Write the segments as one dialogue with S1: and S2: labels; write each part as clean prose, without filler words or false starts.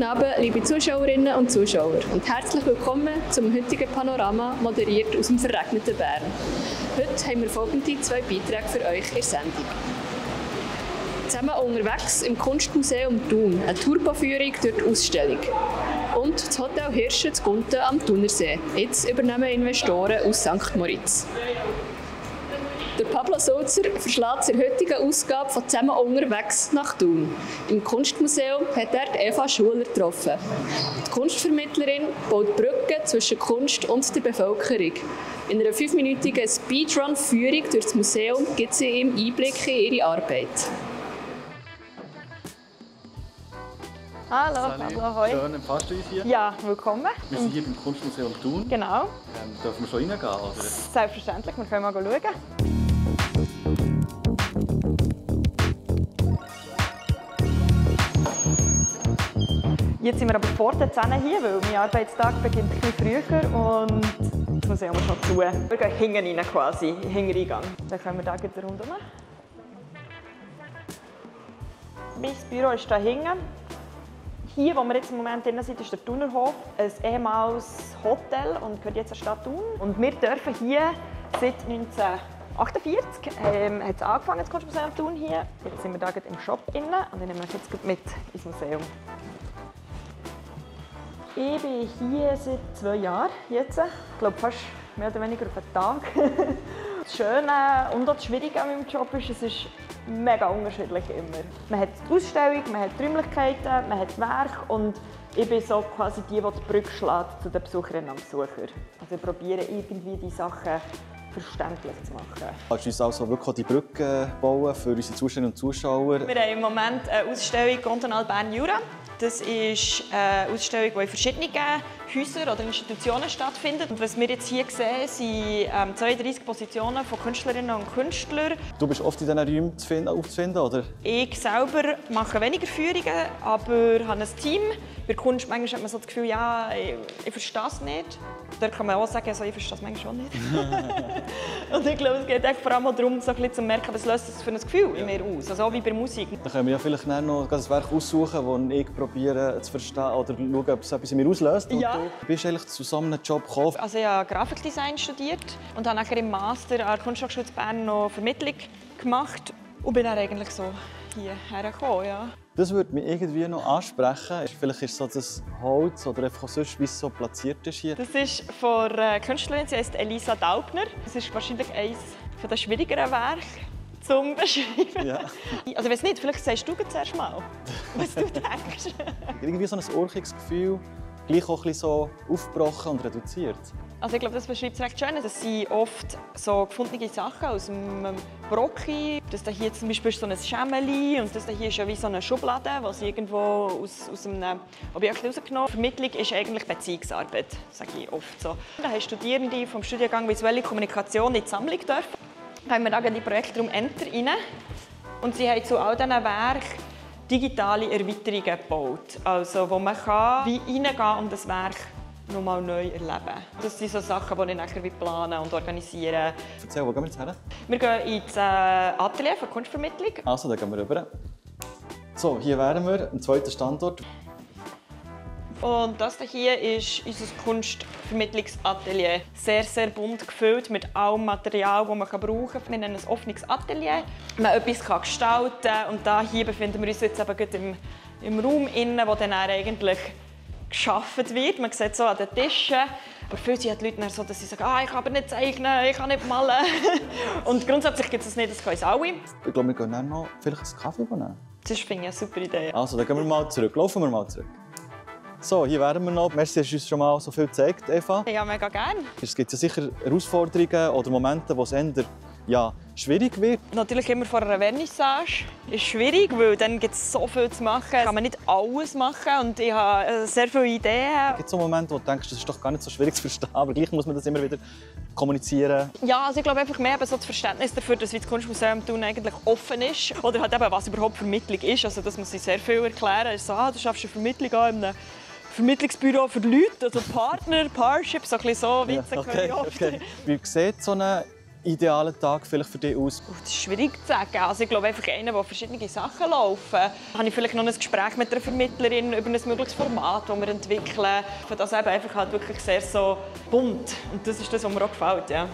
S1: Guten Abend, liebe Zuschauerinnen und Zuschauer, und herzlich willkommen zum heutigen Panorama, moderiert aus dem verregneten Bern. Heute haben wir folgende 2 Beiträge für euch in der Sendung. Zusammen unterwegs im Kunstmuseum Thun, eine Turboführung durch die Ausstellung. Und das Hotel Hirsche zu Gunten am Thunersee. Jetzt übernehmen Investoren aus St. Moritz. Der Pablo Sulzer verschlägt zur heutigen Ausgabe von «Zusammen unterwegs» nach Thun. Im Kunstmuseum hat er Eva Schuler getroffen. Die Kunstvermittlerin baut Brücken zwischen Kunst und der Bevölkerung. In einer 5-minütigen Speedrun-Führung durch das Museum gibt sie ihm Einblick in ihre Arbeit.
S2: Hallo, Pablo, hoi.
S3: Schön, empfasst du uns hier?
S2: Ja, willkommen.
S3: Wir sind hier beim Kunstmuseum Thun.
S2: Genau.
S3: Dürfen wir schon reingehen? Oder?
S2: Selbstverständlich, wir können mal schauen. Jetzt sind wir aber vor der 10 hier, weil mein Arbeitstag beginnt ein bisschen früher und das Museum ist noch zu. Wir gehen hinten rein quasi, in den Hintereingang. Dann können wir da rundherum. Mein Büro ist hier hinten. Hier, wo wir jetzt im Moment drin sind, ist der Thunerhof, ein ehemaliges Hotel und gehört jetzt der Stadt Thun. Und wir dürfen hier seit 1948 hat es angefangen, das Kunstmuseum Thun hier. Jetzt sind wir da im Shop innen und ich nehme euch jetzt mit ins Museum. Ich bin hier seit 2 Jahren jetzt. Ich glaube fast mehr oder weniger auf einen Tag. Das Schöne und auch das Schwierige an meinem Job ist, es ist mega unterschiedlich immer. Man hat die Ausstellung, man hat die Räumlichkeiten, man hat Werk und ich bin so quasi die Brücke schlägt zu den Besucherinnen und Besuchern. Also ich probiere irgendwie die Sachen verständlich zu machen.
S3: Kannst du uns also wirklich die Brücke bauen für unsere Zuschauerinnen und Zuschauer?
S2: Wir haben im Moment eine Ausstellung «Continental Bern Jura». Das ist eine Ausstellung, die in verschiedenen Häusern oder Institutionen stattfindet. Und was wir jetzt hier sehen, sind 32 Positionen von Künstlerinnen und Künstlern.
S3: Du bist oft in diesen Räumen aufzufinden, oder?
S2: Ich selber mache weniger Führungen, aber habe ein Team. Bei Kunst manchmal hat man so das Gefühl, ja, ich verstehe es nicht. Da kann man auch sagen, also, ich verstehe es manchmal schon nicht. Und ich glaube, es geht vor allem darum, so ein bisschen zu merken, was löst das für ein Gefühl in mir aus, also auch wie bei Musik.
S3: Dann können wir ja vielleicht noch ein Werk aussuchen, das ich probiere zu verstehen oder schauen, ob es etwas in mir auslöst.
S2: Ja.
S3: Du bist eigentlich zu so einem Job gekommen.
S2: Also ich habe Grafikdesign studiert und habe nachher im Master an der Kunsthochschule Bern noch Vermittlung gemacht und bin dann eigentlich so hierher gekommen, ja.
S3: Das würde mich irgendwie noch ansprechen. Vielleicht ist so das Holz oder einfach sonst, wie es so platziert ist hier.
S2: Das ist von einer Künstlerin, sie heißt Elisa Daubner. Das ist wahrscheinlich eines der schwierigeren Werke zum Beschreiben. Ja. Also ich weiß nicht, vielleicht sagst du zuerst mal, was du denkst.
S3: Irgendwie so ein urchiges Gefühl, gleich auch ein bisschen so aufgebrochen und reduziert.
S2: Also ich glaube, das beschreibt es recht schön. Das sind oft so gefundene Sachen aus dem Brocki. Das hier zum Beispiel ist so ein Schemmeli und das hier ist ja wie so eine Schublade, die sie irgendwo aus einem Objekt rausgenommen. Vermittlung ist eigentlich Beziehungsarbeit, sage ich oft so. Da haben Studierende vom Studiengang Visuelle Kommunikation in die Sammlung dürfen. Da haben wir dann in den Projektraum Enter rein und sie haben zu all diesen Werken digitale Erweiterungen gebaut, also wo man wie reingehen und das Werk noch mal neu erleben. Das sind so Sachen, die ich nachher planen und organisieren.
S3: Erzähl, wo gehen wir jetzt her?
S2: Wir gehen ins Atelier für Kunstvermittlung.
S3: Also, da gehen wir rüber. So, hier wären wir, am 2. Standort.
S2: Und das hier ist unser Kunstvermittlungsatelier. Sehr, sehr bunt gefüllt mit allem Material, das man brauchen kann. Wir nennen es offenes Atelier. Man etwas gestalten kann. Und hier befinden wir uns jetzt eben im Raum, wo dann eigentlich geschaffen wird. Man sieht so an den Tischen. Aber viele sind die Leute so, dass sie sagen, ich kann aber nicht zeichnen, ich kann nicht malen. Und grundsätzlich gibt es das nicht, das können alle.
S3: Ich glaube, wir gehen dann noch vielleicht einen Kaffee nehmen.
S2: Das finde ich eine super Idee.
S3: Also, dann gehen wir mal zurück. Laufen wir mal zurück. So, hier wären wir noch. Merci, hast du uns schon mal so viel gezeigt, Eva.
S2: Ja, mega gerne.
S3: Es gibt ja sicher Herausforderungen oder Momente, wo es eher schwierig wird.
S2: Natürlich immer vor einer Vernissage. Ist schwierig, weil dann gibt es so viel zu machen. Kann man nicht alles machen und ich habe sehr viele Ideen.
S3: Es gibt so Momente, wo du denkst, das ist doch gar nicht so schwierig zu verstehen, aber gleich muss man das immer wieder kommunizieren.
S2: Ja, also ich glaube einfach mehr so das Verständnis dafür, dass das Kunstmuseum Thun eigentlich offen ist. Oder halt eben, was überhaupt Vermittlung ist. Also das muss ich sehr viel erklären. Also, du schaffst eine Vermittlung an in einem Vermittlungsbüro für Leute, also Partner, Parship, so ein bisschen so Witze.
S3: Ja, okay. Wie sieht so eine idealen Tag vielleicht für dich aus?
S2: Das ist schwierig zu sagen. Also ich glaube einfach einer, wo verschiedene Sachen laufen. Habe ich vielleicht noch ein Gespräch mit einer Vermittlerin über ein mögliches Format, das wir entwickeln. Für das eben einfach halt wirklich sehr so bunt. Und das ist das, was mir auch gefällt. Ja.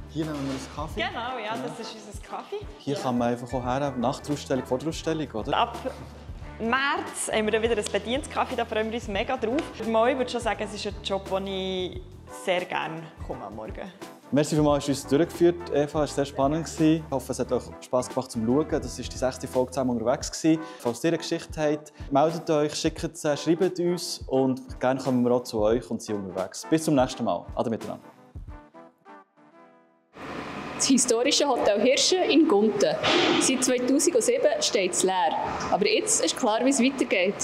S3: Hier nehmen wir einen Kaffee.
S2: Genau, ja, das ist unser Kaffee.
S3: Hier kann man einfach auch her, nach der Ausstellung, vor der Ausstellung, oder?
S2: Ab März haben wir dann wieder ein Bedienungskaffee, da freuen wir uns mega drauf. Ich würde schon sagen, es ist ein Job, wo ich sehr gerne komme am Morgen.
S3: Merci vielmals, dass du uns durchgeführt, Eva. Es war sehr spannend. Ich hoffe, es hat euch Spass gemacht zum Schauen. Das war die 6. Folge zusammen unterwegs. Falls ihr eine Geschichte habt, meldet euch, schickt sie, schreibt uns und gerne kommen wir auch zu euch und sind unterwegs. Bis zum nächsten Mal. Ade miteinander.
S1: Das historische Hotel Hirsche in Gunten. Seit 2007 steht es leer. Aber jetzt ist klar, wie es weitergeht.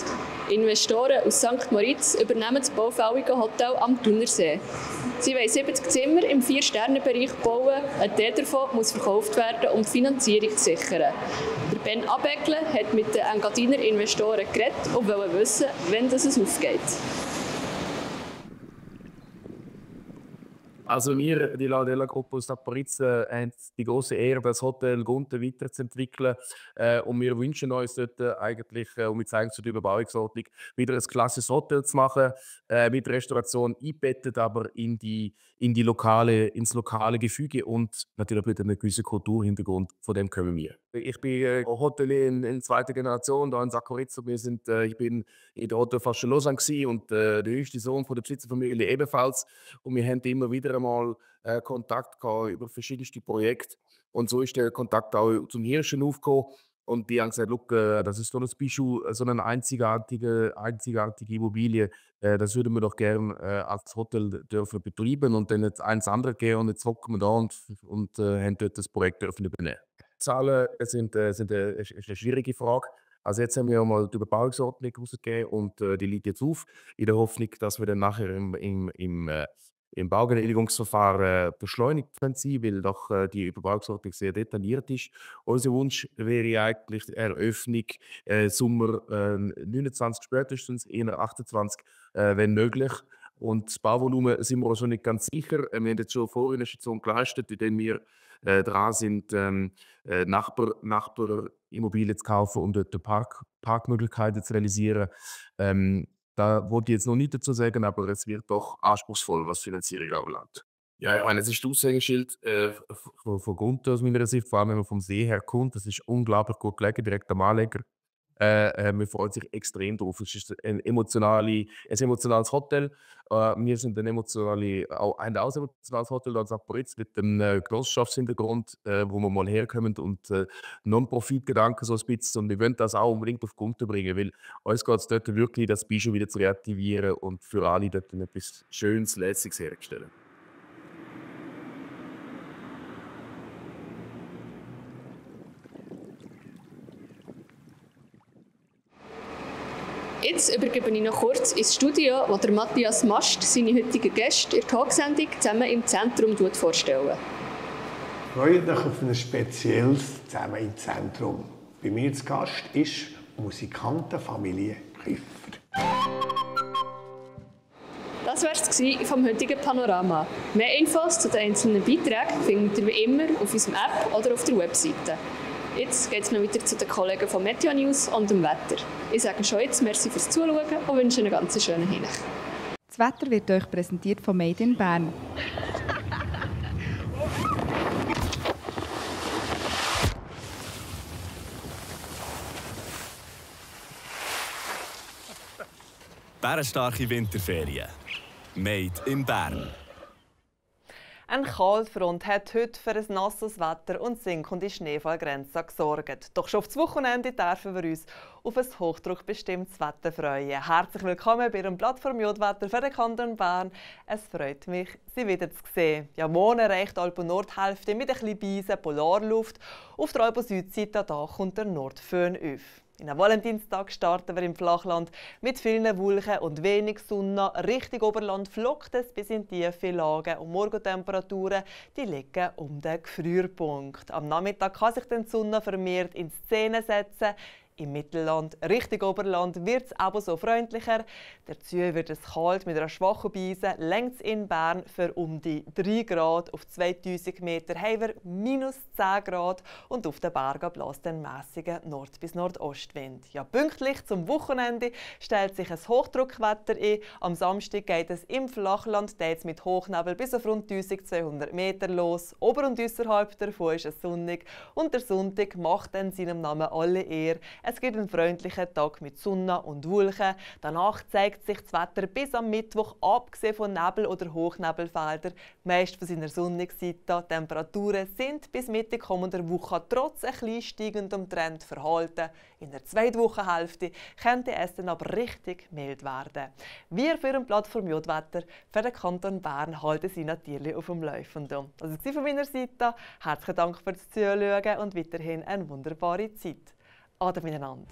S1: Investoren aus St. Moritz übernehmen das baufällige Hotel am Thunersee. Sie wollen 70 Zimmer im 4-Sterne-Bereich bauen. Ein Teil davon muss verkauft werden, um die Finanzierung zu sichern. Der Ben Abegle hat mit den Engadiner Investoren geredet und wollte wissen, wann es aufgeht.
S4: Also wir, die Laudella-Gruppe aus St. Moritz, haben die große Ehre, das Hotel Gunten weiterzuentwickeln. Und wir wünschen uns dort eigentlich, und wir zeigen zur Überbauungsordnung, wieder ein klasses Hotel zu machen, mit Restauration eingebettet, aber ins lokale Gefüge und natürlich mit einem gewissen Kulturhintergrund. Von dem kommen wir. Ich bin Hotelier in zweiter Generation hier in St. Moritz. Ich bin in der Hotel fast Lausanne und der jüngste Sohn von der Besitzerfamilie ebenfalls. Und wir haben immer wieder einmal Kontakt gehabt über verschiedenste Projekte. Und so ist der Kontakt auch zum Hirschen aufgekommen. Und die haben gesagt, das ist so ein Bijou, so eine einzigartige Immobilie. Das würden wir doch gerne als Hotel dürfen betreiben. Und dann hat eins andere gegeben und jetzt hocken wir da und haben dort das Projekt dürfen übernehmen. Zahlen sind eine schwierige Frage. Also jetzt haben wir mal die Überbauungsordnung rausgegeben und die liegt jetzt auf, in der Hoffnung, dass wir dann nachher im Baugenehmigungsverfahren beschleunigt sein, weil doch die Überbauungsordnung sehr detailliert ist. Unser Wunsch wäre eigentlich die Eröffnung Sommer 29 spätestens, eher 28, wenn möglich. Und das Bauvolumen sind wir auch schon nicht ganz sicher. Wir haben jetzt schon Vorinvestitionen geleistet, indem wir dran sind, Nachbarimmobilien zu kaufen, um dort Parkmöglichkeiten zu realisieren. Da wollte ich jetzt noch nicht dazu sagen, aber es wird doch anspruchsvoll, was Finanzierung anbelangt. Ja, ich meine, es ist das Aushängeschild von Gunten aus meiner Sicht, vor allem wenn man vom See her kommt. Das ist unglaublich gut gelegen, direkt am Anleger. Wir freuen sich extrem drauf. Es ist ein emotionales Hotel. Wir sind ein auch ein emotionales Hotel in St. Moritz mit einem Genossenschaftshintergrund, wo wir mal herkommen und Non-Profit-Gedanken so ein bisschen. Und wir wollen das auch unbedingt auf Gunten bringen, weil uns geht es dort wirklich, das Bijou wieder zu reaktivieren und für alle dort etwas Schönes, Lässiges herzustellen.
S1: Jetzt übergebe ich noch kurz ins Studio, wo der Matthias Mast seine heutigen Gäste in der Talksendung zusammen im Zentrum vorstellen.
S5: Freut euch auf ein spezielles Zusammen im Zentrum. Bei mir zu Gast ist Musikantenfamilie Kiffer.
S1: Das war es vom heutigen Panorama. Mehr Infos zu den einzelnen Beiträgen findet ihr wie immer auf unserer App oder auf der Webseite. Jetzt geht es noch weiter zu den Kollegen von Meteo News und dem Wetter. Ich sage schon jetzt merci fürs Zuschauen und wünsche einen ganz schönen Hinweis.
S6: Das Wetter wird euch präsentiert von Made in Bern.
S7: Bärenstarke Winterferien. Made in Bern.
S2: Eine Kaltfront hat heute für ein nasses Wetter und sinkende Schneefallgrenzen gesorgt. Doch schon auf das Wochenende dürfen wir uns auf ein hochdruckbestimmtes Wetter freuen. Herzlich willkommen bei Ihrem Plattform Jodwetter für den Kanton Bern. Es freut mich, Sie wieder zu sehen. Ja, morgen erreicht Alpen-Nordhälfte mit ein bisschen Beisen Polarluft. Auf der Alpen-Südseite kommt der Nordföhn auf. In den Valentinstag starten wir im Flachland mit vielen Wolken und wenig Sonne. Richtung Oberland flockt es bis in tiefe Lagen und Morgentemperaturen die liegen um den Gefrierpunkt. Am Nachmittag kann sich die Sonne vermehrt in Szene setzen.
S8: Im Mittelland, Richtung Oberland, wird es aber so freundlicher. Dazu wird es kalt mit einer schwachen Brise. Längs in Bern für um die 3 Grad. Auf 2000 Meter haben wir -10 Grad und auf den Bergen bläst ein mäßiger Nord- bis Nordostwind. Ja, pünktlich zum Wochenende stellt sich ein Hochdruckwetter ein. Am Samstag geht es im Flachland mit Hochnebel bis auf rund 1200 Meter los. Ober- und äußerhalb davon ist es sonnig und der Sonntag macht in seinem Namen alle Ehre. Es gibt einen freundlichen Tag mit Sonne und Wolken. Danach zeigt sich das Wetter bis am Mittwoch, abgesehen von Nebel- oder Hochnebelfeldern, meist von seiner sonnigen Seite. Die Temperaturen sind bis Mitte kommender Woche trotz ein bisschen steigendem Trend verhalten. In der zweiten Wochenhälfte könnte es dann aber richtig mild werden. Wir für ein Blatt vom Jodwetter für den Kanton Bern halten Sie natürlich auf dem Laufenden. Das war von meiner Seite. Herzlichen Dank fürs Zuschauen und weiterhin eine wunderbare Zeit. Ade miteinander.